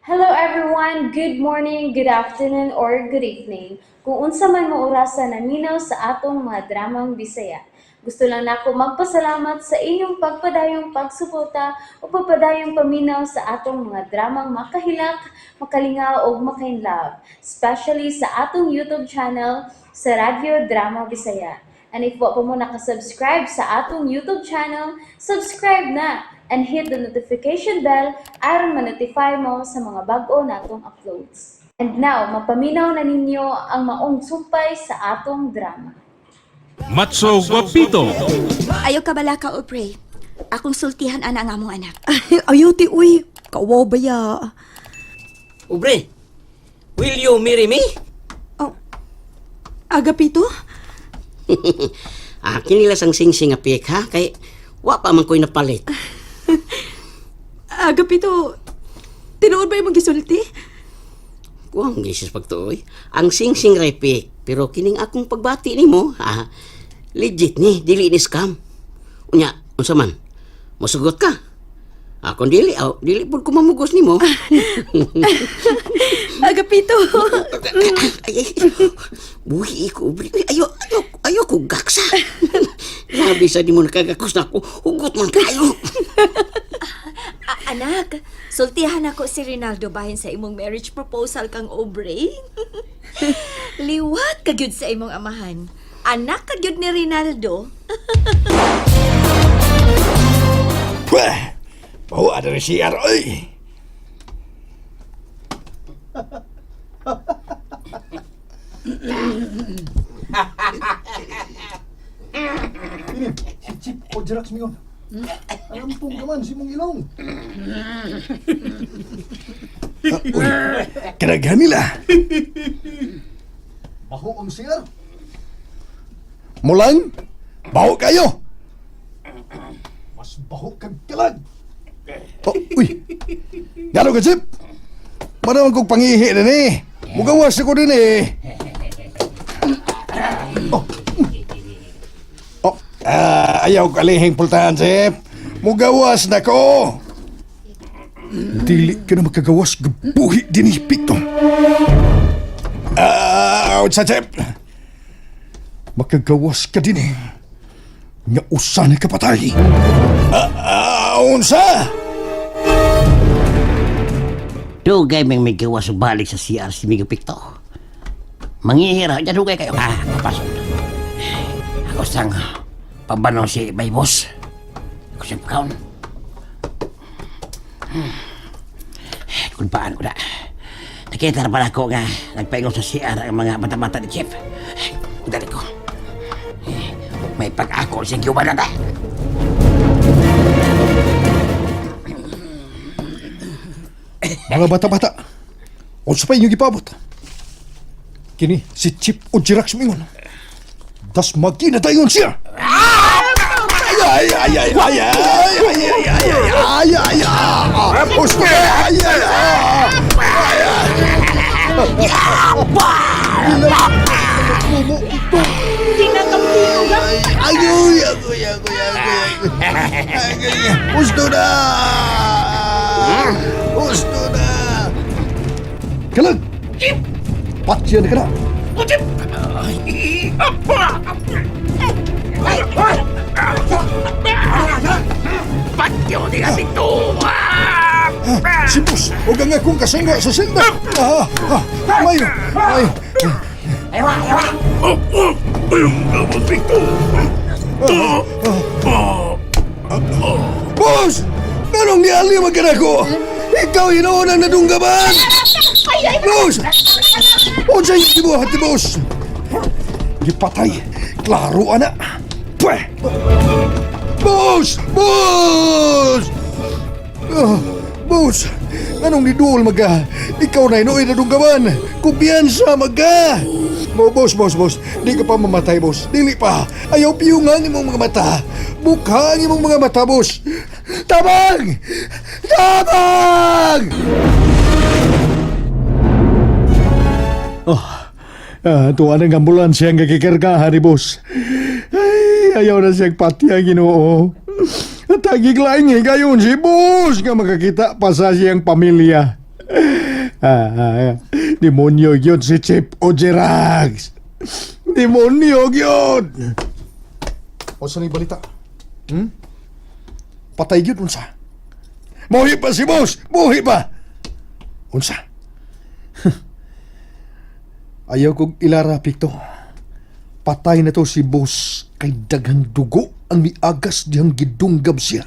Hello everyone! Good morning, good afternoon, or good evening. Kung unsa man mo orasa naminaw sa atong mga dramang Bisaya. Gusto lang nako magpasalamat sa inyong pagpadayong pagsuporta o pagpadayong paminaw sa atong mga dramang makahilak, makalingaw ug makainlove, especially sa atong YouTube channel sa Radyo Drama Bisaya. And if wa pa mo nakasubscribe sa atong YouTube channel, subscribe na and hit the notification bell aron ma-notify mo sa mga bag-o natong uploads. And now, mapaminaw na ninyo ang maong sumpay sa atong drama. Matso Guapito. Ayaw ka bala ka, Aubrey. Akong sultihan ana ang among anak. Ayaw ti, uy. Kawaw ba ya? Ubre, will you marry me? Oh. Agapito? Akin nila sang singsing nga pik ha, kay wa pa man ko'y napalit. Agapito, tinuod ba imong gisulti? Kuang gisis pagtuoy. Ang singsing ray pik, pero kining akong pagbati nimo, ha, legit ni, dili ni scam. Unya, unsa man? Mosugot ka? Akong dili, aw, dili pud ko mamugos nimo. Agapito. Ay, ay, buhi ko, Ubre. Ay, ayo, ayo, ayo ko gaksa. Grabe sa di mo nakagakos na ako. Hugot man kayo. Anak, sultihan ako si Rinaldo bahin sa imong marriage proposal kang Aubrey. Liwat ka gyud sa imong amahan. Anak ka gyud ni Rinaldo. Wah, bawa ada CR, oi. Si Chip o Jerax mingon. Ampong ka man si mong ilong. Ah, uy, kadaghan nila. Baho ang CR. Mulan, baho kayo. Mas baho kag kalag. Oh, uy. Gano ka, Chip? Manawan kong pangihi na ni. Mugawas ako din eh. Oh. Oh, ah, ayaw kalihing pultahan, Chip. Mugawas na ko. Dili ka na makagawas, gabuhi din ni Pito. Ah, unsa, Chip? Makagawas ka din eh. Nga usa na kapatay. Ah, ah, unsa? Dugay may may gawa sa balik sa CR si Migo Picto. Mangihira, dyan dugay kayo. Ah, pasok. Ako sang pabano si Bay Boss. Ako siyang pagkaon. Kung paan ko na. Nakita na pala ako nga nagpaingon sa CR ang mga bata-bata ni Chief. Dali ko. May pag-ako siyang giuban na ta. Mga bata-bata, unsa pa inyong gipabot? Kini si Chip o Jirax mingon. Das magina dayon siya. Ay ay ay ay ay ay ay ay ay ay ay ay ay ay ay ay ay ay ay. Gusto na! Gusto na! Kalag! Patyan na ka na! Patyo ni Picto! Si Boss, huwag ang akong kasangga sa senda! Ah, ah, mayo, mayo. Boss! Anong niali magkana ko? Ikaw hinoon ang nadunggaban! Boss! Unsa yung gibuhat ni boss? Gipatay! Klaro ana! Pweh! Boss! Boss! Ah, boss! Anong niduol maga? Ikaw na inuoy nadunggaban! Kumpiyansa maga! Bo, boss, boss, boss, di ka pa mamatay, boss. Dili pa. Ayaw piyungan imong mga mata. Bukha ang imong mga mata, boss. Tabang! Tabang! Oh, ah, tuwa ng ambulansya ang kakikargahan ni boss. Ay, ayaw na siyang patya, Ginoo. At tagig laing higayon si boss nga makakita pa sa siyang pamilya. Ah, ah, demonyo yun si Chief Ojerax. Demonyo yun. O sa balita? Hmm? Patay yun, unsa? Buhi pa si boss! Buhi pa! Unsa? Ayaw kong ilara, Pikto. Patay na to si boss kay daghang dugo ang miagas dihang gidunggab siya.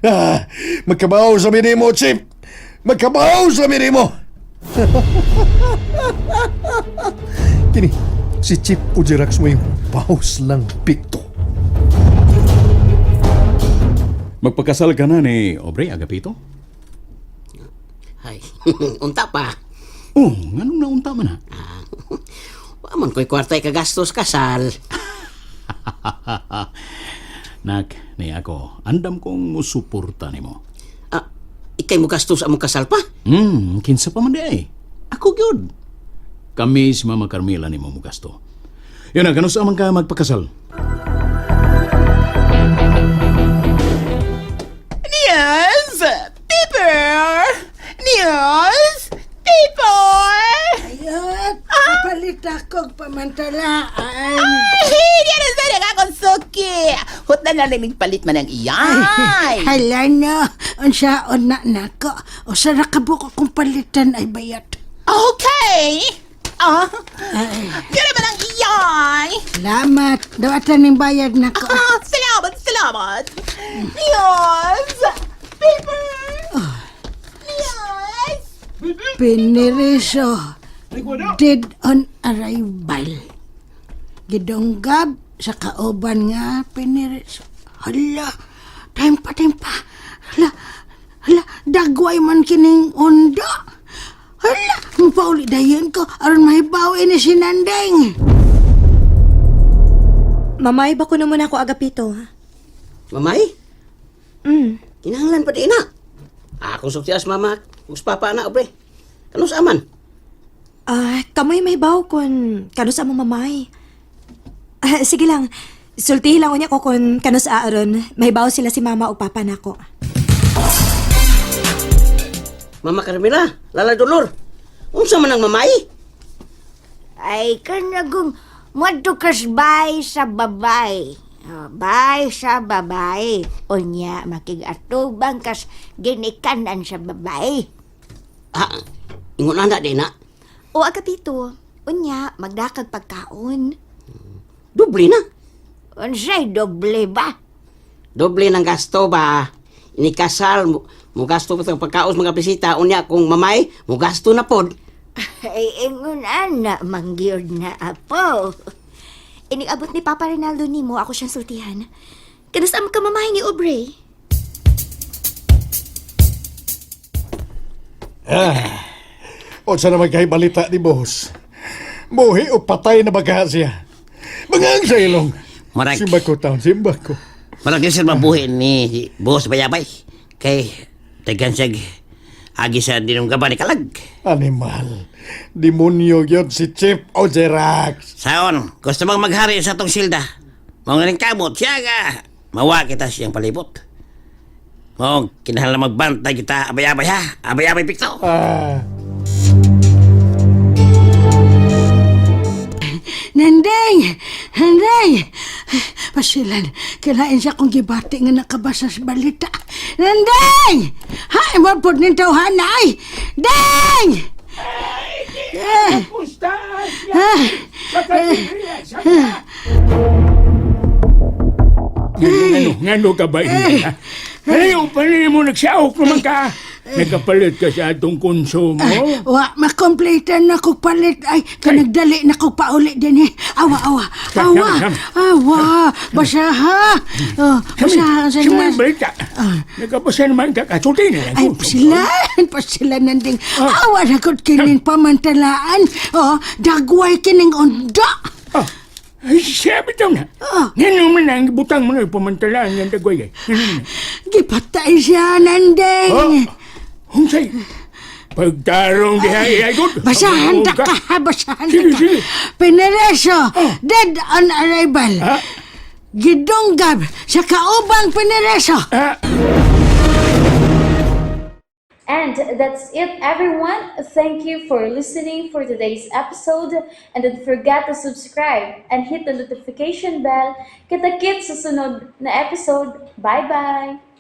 Ah, magkabaw sa minimo, Chief! Magkabaw sa minimo! Kini, si Chief Ujirax mo yung baos lang, Pikto. Magpakasal ka na ni Aubrey Agapito? Ay, unta pa. Oh, nganong naunta man ha? Wa man ko'y kwarta kagastos kasal. Nak, ni ako, andam kong musuporta nimo. Ah, ikay mo gastos among kasal pa? Kinsa pa man di ay. Ako gyud. Kami si Mama Carmela nimo mo gasto. Yun na, kanus man ka magpakasal? Yes! Paper! Yes! Paper! Ayot, kapalit ako pamantalaan. Ay, yan ang sana ka kong suki! Hut na narinig palit man ang iyay! Hala no, unsaon na nako. Usa ra ka buok akong palitan ay bayat. Okay! Ah, yan naman ang iyay! Salamat. Dawatan ning bayad nako. Ah, salamat, salamat! Yes! Paper! Yes! Piniriso. Dead on arrival. Gidonggab sa kauban nga piniriso. Hala, time pa, time pa. Hala, hala, dagway man kining undo. Hala, mapauli dayon ko aron mahibaw ini si Nandeng. Mamay, bako na muna ako, Agapito. Ha? Mamay? Kinahanglan pa di na. Ako suktias mama, ug papa na Aubrey. Kanus aman? Ah, kamoy may baw kun kanus amo mamay. Ah, sige lang. Sultihi lang unya ko kun kanus aaron. May baw sila si mama o papa nako. Mama Carmela, Lala Dolor. Unsa man ang mamay? Ay, kanagong madto kas bay sa babay. Oh, bay sa babay. Unya, makigatubang kas ginikanan sa babay. Ah, ingon na di na. O Agapito, unya, magdakag pagkaon. Doble na. Unsay doble ba? Doble ng gasto ba? Inikasal, mo, mo gasto pa sa pagkaos mga bisita, unya kung mamay, mo gasto na pod. Ay, ingon ana, mangyod na apo. Inigabot ni Papa Rinaldo nimo ako siyang sultihan. Kanus ang kamamay ni Aubrey? O sa naman kay balita ni boss. Buhi o patay na ba siya? Bangang sa ilong. Marag. Simba ko taon, simba ko. Marag yun mabuhi ni boss bayabay. Kay tagan siya agi sa dinunggaban ni Kalag. Animal. Demonyo yun si Chief Ojerax. Saon, gusto mong maghari sa tong silda. Mga ring kamot, siya ka. Mawa kita siyang palibot. Mong, kinahanglan magbantay kita, abay-abay ha. Abay-abay pikto. Ah, Nandeng! Nandeng! Pasilan, kailangan siya kong gibati nga nakabasa sa balita. Nandeng! Ha, mo po ning tawhana ay! Deng! Eh, ah, Ngano, ngano ka ba ina? Ayaw pa rin mo, nagsaok naman ka. Nagkapalit ka sa atong konsumo. Wa, makomplete na kog palit ay kanagdali na kog pauli din eh. Awa, awa, awa, awa, basaha. Oh, basaha sa Sa mga nas. balita, nagkapasa naman ka, kasulti na lang. Ay, pasilan, pasilan nanding. Awa na kod kining pamantalaan. Oh, dagway kining undo. Ah, ay, sabi daw na. Ngano man ang butang mo na pumantalaan ng dagway. Eh. Ngano man. Gipatay siya, nanding. Oh, unsay? Pagtarong diha ay good. Basahan ta ka, ha, basahan ta Sige, ka. sige. Pinereso, dead on arrival. Ah. Gidunggab sa kaubang Pinereso. Ah, And that's it, everyone. Thank you for listening for today's episode. And don't forget to subscribe and hit the notification bell. Kita-kits sa sunod na episode. Bye-bye!